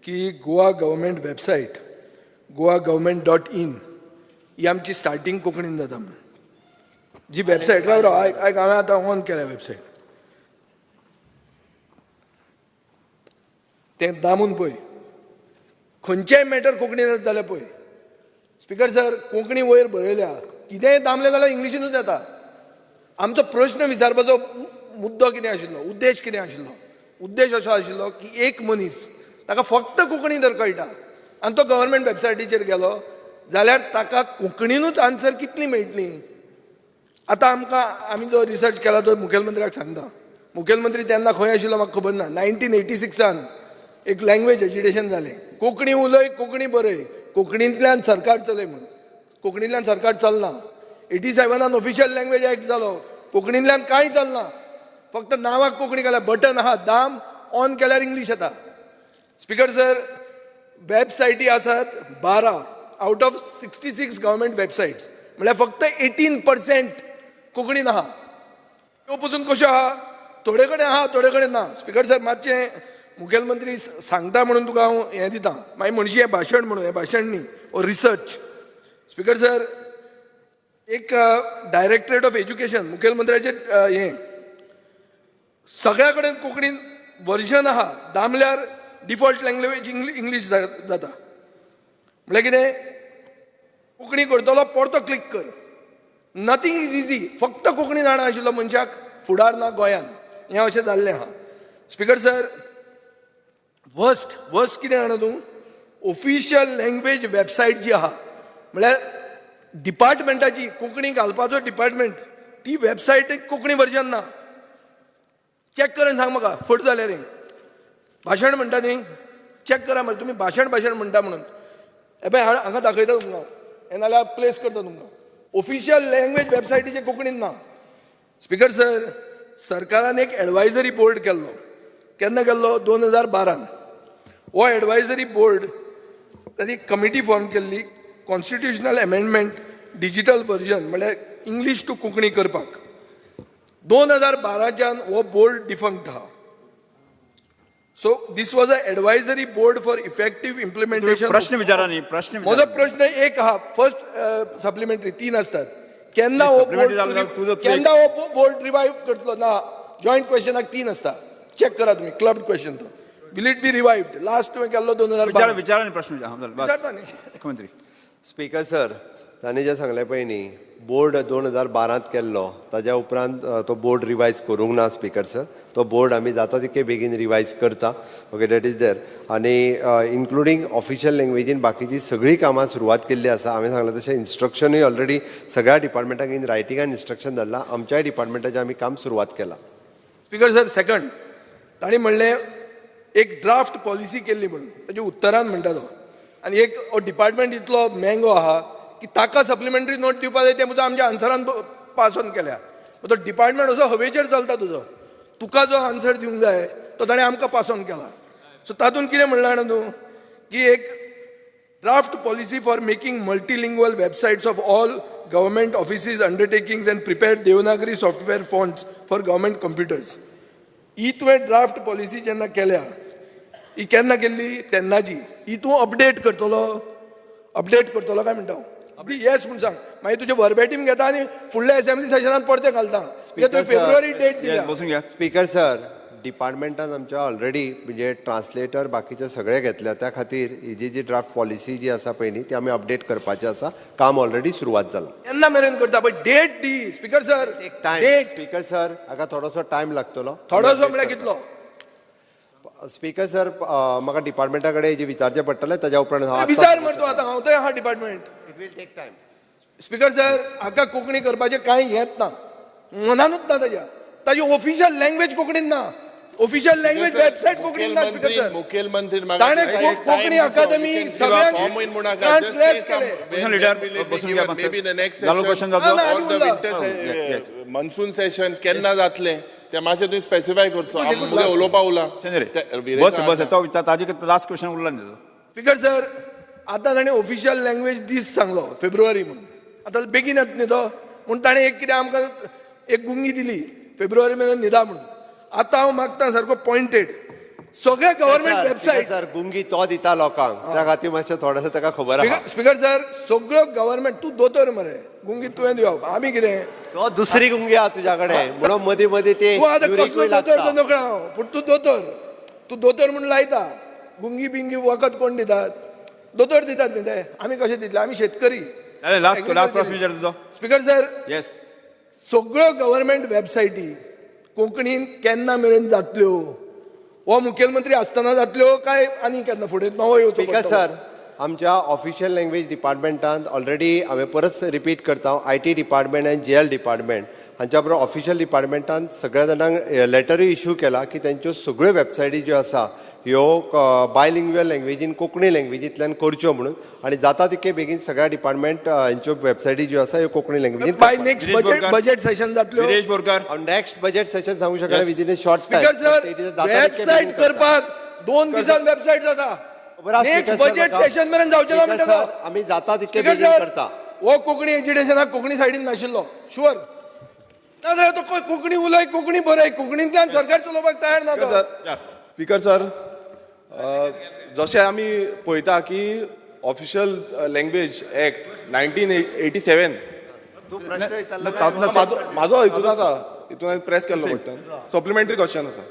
की Goa government website goagovernment.in ही आमची starting कोंकणीन जाता म्हणून. जी वेबसायट, राव राव, आयक आयक, हांवें आतां ऑन केल्या वेबसायट, तें दामून पळय, खंयचेय मॅटर कोंकणीन जाता जाल्यार पळय. स्पिकर सर, कोंकणी वयर बरयल्या, कितेंय दामलें जाल्यार इंग्लिशीनूच येता. आमचो प्रश्न विचारपाचो मुद्दो कितें आशिल्लो, उद्देश कितें आशिल्लो? उद्देश असो आशिल्लो की एक मनीस, ताका फक्त कोंकणी जर कळटा आनी तो गव्हर्मेंट वेबसायटीचेर गेलो जाल्यार ताका कोंकणीनूच आन्सर कितली मेळटली? आतां आमकां, आमी जो रिसर्च केला तो मुखेलमंत्र्याक सांगता. मुखेलमंत्री तेन्ना खंय आशिल्लो म्हाका खबर ना. 1986an एक लँग्वेज एजिटेशन जालें, कोंकणी उलय, कोंकणी बरय, कोंकणींतल्यान सरकार चलय म्हणून. कोंकणींतल्यान सरकार चलना. 87an official language act जालो, कोंकणींतल्यान कांय चलना. फक्त नांवाक कोंकणी घाल्या, बटन आहा, दाम, ऑन केल्यार इंग्लीश येता. स्पिकर सर, वेबसायटी आसात 12 out of 66 government websites, म्हणल्यार फक्त 18% कोंकणीन आहा. त्यो पसून कश्यो आहा? थोडे कडेन आहा, थोडे कडेन ना. स्पिकर सर, मातशें मुखेलमंत्री सांगता म्हणून तुका हांव हें दिता. मागीर म्हणशी हें भाशण म्हणून, हें भाशण न्ही, हो रिसर्च. स्पिकर सर, एक डायरेक्टरेट ऑफ एज्युकेशन, मुखेलमंत्र्याचें हें, सगळ्या कडेन कोंकणीन वर्जन आहा, दामल्यार डिफॉल्ट लँग्वेज इंग्लीश जाता. म्हणल्यार कितें? कोंकणी करतलो, परतो क्लिक कर. Nothing is easy. फक्त कोंकणी जाणा आशिल्लो मनशाक फुडार ना गोंयान, हें अशें जाल्लें आहा. स्पिकर सर, वर्स्ट वर्स्ट कितें जाणा तूं? ऑफिशियल लँग्वेज वेबसायट जी आहा, म्हळ्यार डिपार्टमेंटाची, कोंकणी घालपाचो डिपार्टमेंट, ती वेबसायट कोंकणी वर्जन ना. चॅक करून सांग म्हाका फट जाल्यार. हें भाशण म्हणटा न्ही, चॅक करा मरे तुमी. भाशण भाशण म्हणटा म्हणून हे पळय, हांगा दाखयता तुमकां हें, नाल्यार प्लेस करता तुमकां. ऑफिशियल लँग्वेज वेबसायटीचे कोंकणीन ना. स्पिकर सर, सरकारान एक एडवायजरी बोर्ड केल्लो. केन्ना केल्लो? 2012न. हो एडवायजरी बोर्ड, ताणी कमिटी फॉर्म केल्ली कॉन्स्टिट्युशनल अमेंडमेंट डिजिटल वर्जन, म्हणल्यार इंग्लीश टू कोंकणी करपाक. 2012च्यान हो बोर्ड डिफंक्ट आहा. So this was a advisory board for effective implementation. प्रश्न विचारा न्ही, प्रश्न म्हजो विचारा. प्रश्न एक आहा, फर्स्ट सप्लिमेंटरी तीन असतात. केन्ना हो supplementary जालो बोर्ड तुजो केन्ना हो बोर्ड रिवायव्ह करतलो? ना, जॉयंट क्वेश्चनाक तीन आसता. चॅक करा तुमी, क्लब क्वेश्चन तो. Will it be revived? Last तुवें केल्लो दोन हजार विचारा बारा. विचारा न्ही, प्रश्न विचारा. हा, चल, बस. विचारता न्ही. मुख्यमंत्री. स्पीकर सर, तांणी जें सांगलें पळय न्ही, बोर्ड 2012त केल्लो, ताज्या उपरांत तो बोर्ड रिवायज करूंक ना. स्पीकर सर, तो बोर्ड आमी जाता तितके बेगीन रिवायज करता. Okay, that is there. आनी इन्क्लुडींग ऑफिशियल लँग्वेजीन बाकीची सगळीं कामां सुरवात केल्ली आसा. हांवें सांगलें तशें इन्स्ट्रक्शनूय ऑलरेडी सगळ्या डिपार्टमेंटाक इन रायटिंगान इन्स्ट्रक्शन धाडलां. आमच्याय डिपार्टमेंटाचें आमी काम सुरवात केलां. स्पीकर सर, सेकंड, तांणी म्हणलें एक ड्राफ्ट पॉलिसी केल्ली म्हणून. ताच्या उत्तरान म्हणटा तो. आनी एक डिपार्टमेंट इतलो मेंगो आहा की ताका सप्लिमेंटरी नोट दिवपा जाय, तें सुद्दां आमच्या आन्सरान पास ऑन केल्या. तो डिपार्टमेंट असो हवेचेर चलता तुजो. तुका जो आन्सर दिवंक जाय तो ताणें आमकां पास ऑन केला. सो तातूंत कितें म्हणलां जाणा तूं, की एक draft policy for making multilingual websites of all government offices, undertakings and prepare Devanagari software fonts for government computers. ही तुवें ड्राफ्ट पॉलिसी जेन्ना केल्या, ही केन्ना केल्ली? तेन्नाची. ही तूं अपडेट करतलो, अपडेट करतलो काय म्हणटा हांव? येस म्हूण सांग, मागीर तुजें वर्बेटीम घेता आनी फुडल्या असेंब्ली सेशनान परतें घालता. कित्याक तुवें Speaker, sir. फेब्रुवारी डेट दिल्या. बसून घ्या. स्पीकर सर, डिपार्टमेंटान आमच्या ऑलरेडी म्हणजे ट्रान्सलेटर बाकीचे सगळे घेतल्या. त्या खातीर ही जी जी ड्राफ्ट पॉलिसी जी आसा पळय न्ही, ती आमी अपडेट करपाची आसा. काम ऑलरेडी सुरवात जाला. केन्ना मेरेन करता? पळय, डेट दी स्पीकर सर. एक टायम. डेट. स्पीकर सर, हाका थोडोसो टायम लागतलो. थोडोसो म्हळ्यार कितलो? स्पीकर सर, म्हाका डिपार्टमेंटा कडेन जे विचारचें पडटलें, ताज्या उपरांत हांव विचार मरे तूं. आतां हांव थंय आहा department. It will take time. Speaker sir, हाका कोंकणी करपाचें कांय हेंच ना, मनानूच ना ताज्या. ताजी ऑफिशियल लँग्वेज कोंकणीन ना, ऑफिशियल लँग्वेज वेबसायट कोंकणीन ना. स्पीकर सर, मुखेलमंत्री, ताणें कोंकणी अकादमी सगळ्यांक ट्रान्सलेट केलें. लिडर, बसून घ्या. May be the next जालो क्वेश्चन जातो. ना, आनी उरला. विंटर मॉन्सून सेशन केन्ना जातलें तें मातशें तुवें स्पेसिफाय करचो. मुगे उलोवपा उरला. शेंद्रे, बस बस. तो विचार, ताजे लास्ट क्वेश्चन उरला न्ही ताजो. स्पीकर सर, आतां ताणें ऑफिशियल लँग्वेज दीस सांगलो फेब्रुवारी म्हणून. आतां बेगीन येता न्ही तो म्हूण ताणें एक कितें आमकां एक गुंगी दिली, फेब्रुवारी मेरेन न्हिदा म्हणून. आतां हांव मागता सारको पॉयंटेड. सगळे गव्हर्मेंट वेबसायट. सर, गुंगी तो दिता लोकांक, त्या खातीर मातशें थोडेशें ताका खबर आहा. स्पीकर सर, सगळ्यो गव्हर्मेंट, तूं दोतोर मरे, गुंगी तुवें दिवप, आमी कितें? तो दुसरी गुंगी आहा तुज्या कडेन, म्हणून मदीं मदीं ते तूं आतां कसलो युरीकूय दोतोर लागता. तो नकळो हांव, पूण तूं दोतोर, तूं दोतोर म्हूण लायता गुंगी बिंगी. वखद कोण दितात? दोतोर दितात न्ही ते. आमी कशें दितले? आमी शेतकरी. लास्ट लास्ट प्रश्न विचार तुजो. Speaker sir. येस. सगळ्यो गव्हर्मेंट वेबसायटी कोंकणीन केन्ना मेरेन जातल्यो? हो मुखेलमंत्री आसतना जातल्यो काय आनी केन्ना फुडें नवो येवचो स्पीकर पडटलो? सर, आमच्या ऑफिशियल लँग्वेज डिपार्टमेंटान ऑलरेडी, हांवें परत रिपीट करता, IT department आनी जीएल डिपार्टमेंट हांच्या बरोबर ऑफिशियल डिपार्टमेंटान सगळ्या जाणांक लेटरूय इश्यू केला की तेंच्यो सगळ्यो वेबसायटी ज्यो आसा ह्यो बायलिंग्युअल लँग्वेजीन, कोंकणी लँग्वेजींतल्यान करच्यो म्हणून. आनी जाता तितके बेगीन सगळ्या डिपार्टमेंट हांच्यो वेबसायटी ज्यो आसा ह्यो कोंकणी लँग्वेजीन. By next Viresh budget Borkar. Budget session जातल्यो? Viresh Borkar. Next budget session सांगू शकना, within a short speaker sir, website करपाक 2 दिसान वेबसायट जाता? नेक्स्ट बजेट सेशन मेरेन जावचें ना म्हणटा तो. आमी जाता तितके स्पीकर बेगीन सर, करता. हो कोंकणी एज्युकेशनाक कोंकणी सायडीन नाशिल्लो शुअर. नाजाल्यार तो कोंकणी उलय, कोंकणी बरय, कोंकणींतल्यान सरकार चलोवपाक तयार ना तो. सर, स्पीकर सर, जशें आमी पळयता की Official Language Act 1987. तूं प्रश्न विचारला काय? म्हाजो हितून आसा, हितून प्रेस केल्लो बटन, सप्लिमेंटरी क्वेश्चन आसा.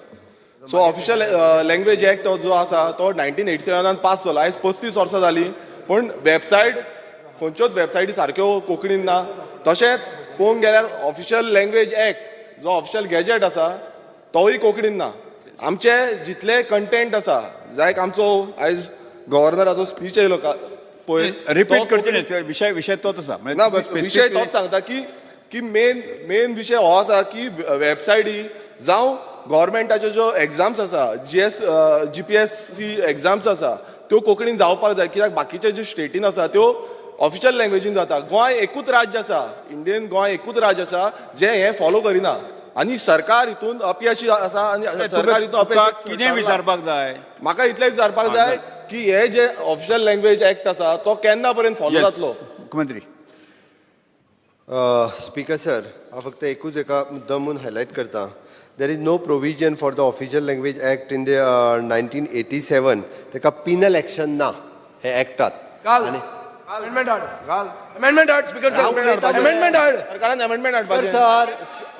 सो ऑफिशियल लँग्वेज एक्ट जो आसा तो 1987नान पास जालो. आयज 35 वर्सां जालीं, पूण वेबसायट, खंयच्योच वेबसायटी सारक्यो कोंकणीन ना. तशेंच पळोवंक गेल्यार ऑफिशियल लँग्वेज एक्ट जो ऑफिशियल गॅजेट आसा तोवूय कोंकणीन ना. आमचे जितले कंटेंट आसा, लायक आमचो आयज गव्हर्नराचो स्पीच येयलो पळय. रिपीट तो करचे न्ही, विशय विशय तोच आसा. ना, विशय तोच सांगता की की मेन मेन विशय हो आसा की वेबसायटी जावं गव्हर्मेंटाच्यो ज्यो एग्जाम्स आसा, जीपीएससी एग्जाम्स आसा, त्यो कोंकणीन जावपाक जाय, कित्याक बाकीचे जे स्टेटीन आसा त्यो ऑफिशियल लँग्वेजीन जाता. गोंय एकूच राज्य आसा, इंडियन गोंय एकूच राज्य आसा जें हें फॉलो करिना आनी सरकार हितून अपयशी आसा आनी सरकार हितून अपयशी कितें थारला. विचारपाक जाय? म्हाका इतलें विचारपाक जाय की हे जे ऑफिशियल लँग्वेज एक्ट आसा तो केन्ना पर्यंत फॉलो Yes. जातलो? मुख्यमंत्री. स्पीकर सर, हांव फक्त एकूच एका मुद्दम म्हूण हायलायट करता. There is no provision for the Official Language Act in the 1987. ताका पिनल एक्शन ना हे एक्टात. घाल अमेंडमेंट हाड, अमेंडमेंट हाड स्पीकर हांव सर. उलयतां. अमेंडमेंट हाड. सरकारान अमेंडमेंट हाडपाचें. सर,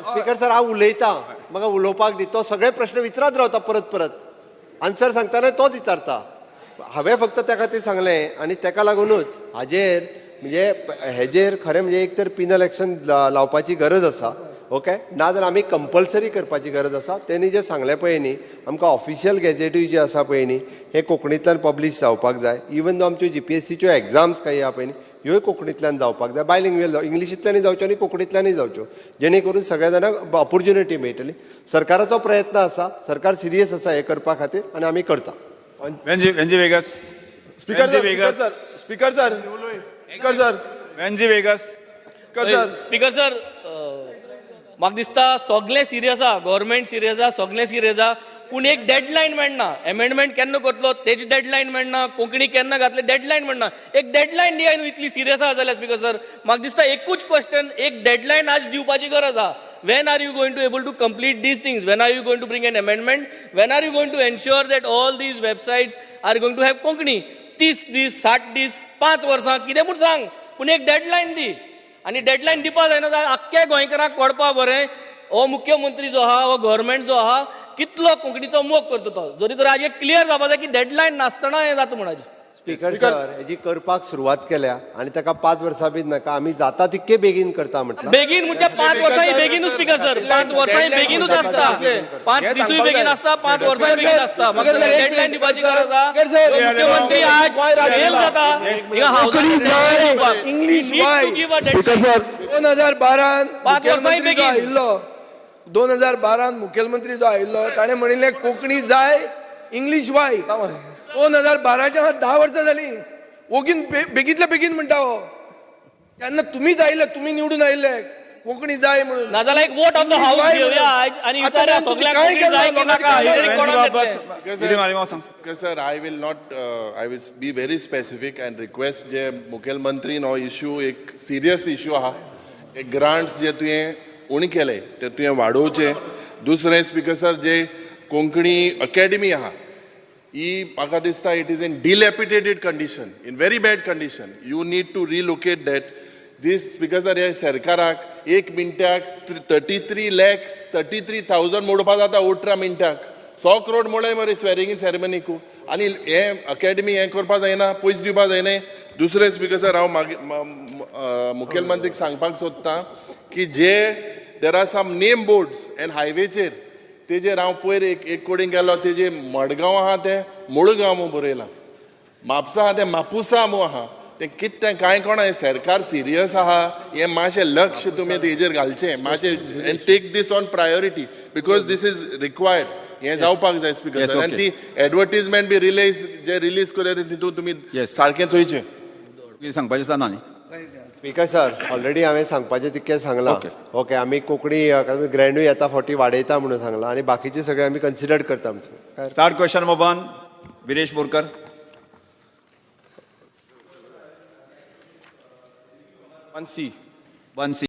स्पीकर सर, हांव उलयतां, म्हाका उलोवपाक दी. तो सगळे प्रश्न विचारत रावता परत परत, आन्सर सांगतना तोच विचारता. हांवें फक्त त्या खातीर सांगलें आनी ताका लागुनूच हाजेर, म्हणजे हेजेर खरें म्हणजे एक तर पिनल एक्शन लावपाची गरज आसा, ओके, नाजाल्यार आमी कंपल्सरी करपाची गरज आसा. तेणी जें सांगलें पळय न्ही, आमकां ऑफिशियल गॅजेटूय जे आसा पळय न्ही, हे कोंकणींतल्यान पब्लीश जावपाक जाय. इवन दो आमच्यो जीपीएससीच्यो एग्जाम्स काही आहा पळय न्ही, ह्योय कोंकणींतल्यान जावपाक जाय. बायलिंग्युअल जावं, इंग्लिशींतल्यानूय जावच्यो आनी कोंकणींतल्यानूय जावच्यो, जेणे करून सगळ्या जाणांक ऑपोर्च्युनिटी मेळटली. सरकाराचो प्रयत्न आसा, सरकार सिरियस आसा हें करपा खातीर आनी आमी करता. वेन्झी, वेन्झी vagus. Speaker वेन्झी sir, speaker Vegas. Sir, speaker sir, speaker sir. वेन्झी Vegas. Speaker sir. Speaker sir, म्हाका दिसता सगळें सिरियस आहा, गव्हर्मेंट सिरियस आहा, सगळें सिरियस आहा, पूण एक डेडलायन मेळना. एमेंडमेंट केन्ना करतलो तेजी डेडलायन मेळना. कोंकणी केन्ना घातले डेडलायन मेळना. एक डेडलायन दिया न्हू इतली सिरियस आहा जाल्यार. स्पीकर सर, म्हाका दिसता एकूच क्वेश्चन, एक डेडलायन आज दिवपाची गरज आहा. When are you going to able to complete these things? When are you going to bring an amendment? When are you going to ensure that all these websites are going to have Konkani? 30 दीस, 60 दीस, 5 वर्सां, कितें म्हूण सांग, पूण एक deadline दी. आनी deadline दिवपा जायना जाल्यार आख्ख्या गोंयकारांक कळपा बरें, हो मुख्यमंत्री जो आहा, हो गव्हर्मेंट जो आहा, कितलो कोंकणीचो मोग करता तो. जरी तर आज एक क्लियर जावपा जाय की डेडलायन नासतना हें जाता म्हणून. स्पीकर सर, हेजी करपाक सुरवात केल्या आनी ताका 5 वर्सां बी नाका, आमी जाता तितके बेगीन करता म्हटलां. बेगीन म्हणजे 5 वर्सां बेगीनूच स्पीकर सर, 5 वर्सां बेगीनूच आसता, 5 दिसूय बेगीन आसता, 5 वर्सांय बेगीन आसता. म्हाका डेडलायन दिवपाची गरज आसा. मुख्यमंत्री आज फेल जाता हिंगा. कोंकणी जाय, इंग्लीश वाय. 2012 5 वर्सांय मुख्यमंत्री जो बेगीन. आयिल्लो, 2012 मुखेलमंत्री जो आयिल्लो, ताणें म्हणिल्लें कोंकणी जाय, इंग्लीश वाय. 2012च्यान आतां 10 वर्सां जालीं. ओगीन बेगीतल्या बेगीन म्हणटा हो. तेन्ना तुमीच आयिल्ले, तुमी निवडून आयिल्ले कोंकणी जाय म्हणून. नाजाल्यार एक vote of the English house Y घेवया म्हणून. आज आनी आतां विचारया मेरेन तुमी सगळ्यांक काय कोंकणी केलां? जाय की लोकांचें नाका काय हे तरी केलां? कळोन येतलें. कितें मारिमाव सांग. Sir, I will not, I will be very specific and request जे मुखेलमंत्रीन हो इश्यू एक सिरियस इश्यू आहा. एक ग्रांट्स जे तुवें उणे केले ते तुवें वाडोवचे. दुसरें स्पीकर सर, जे कोंकणी अकॅडमी आहा. ही म्हाका दिसता it is in dilapidated condition, in very bad condition. You need to relocate that. This speaker sir, हे सरकाराक एक मिनटाक 33,33,000 मोडपा जाता. 18 मिनटाक 100 करोड मोडले मरे स्वेरिंग इन सेरेमनीकू. आनी हे अकॅडमी हें करपा जायना, पयशे दिवपा जायना. दुसरें स्पीकर सर, हांव मागीर मुखेलमंत्रीक सांगपाक सोदतां की जे there are some name boards and हायवेचेर, तेजेर हांव पयर एक कडेन गेलो, तेजेर मडगांव आहा तें मुळगांव म्हूण बरयलां, म्हापसा आहा तें मापुसा म्हूण आहा. तें कितें तें कांय कोणा, हें सरकार सिरियस आहा, हें मातशें लक्ष तुमी तेजेर घालचें मातशें and take this on priority because this is required. हें जावपाक जाय स्पीकर सर. आनी ती advertisement be release J release करया तितून तुमी सारकें चोयचें. कितें सांगपाचें आसा ना न्ही? स्पीकर सर, ऑलरेडी हांवें सांगपाचें तितकें सांगलां. ओके, आमी कोंकणी ग्रँडूय येता फावटी वाडयता म्हणून सांगलां आनी बाकीचे सगळे आमी कन्सिडर करता आमचे. Start question number 1, Viresh Borkar. 1C. 1C.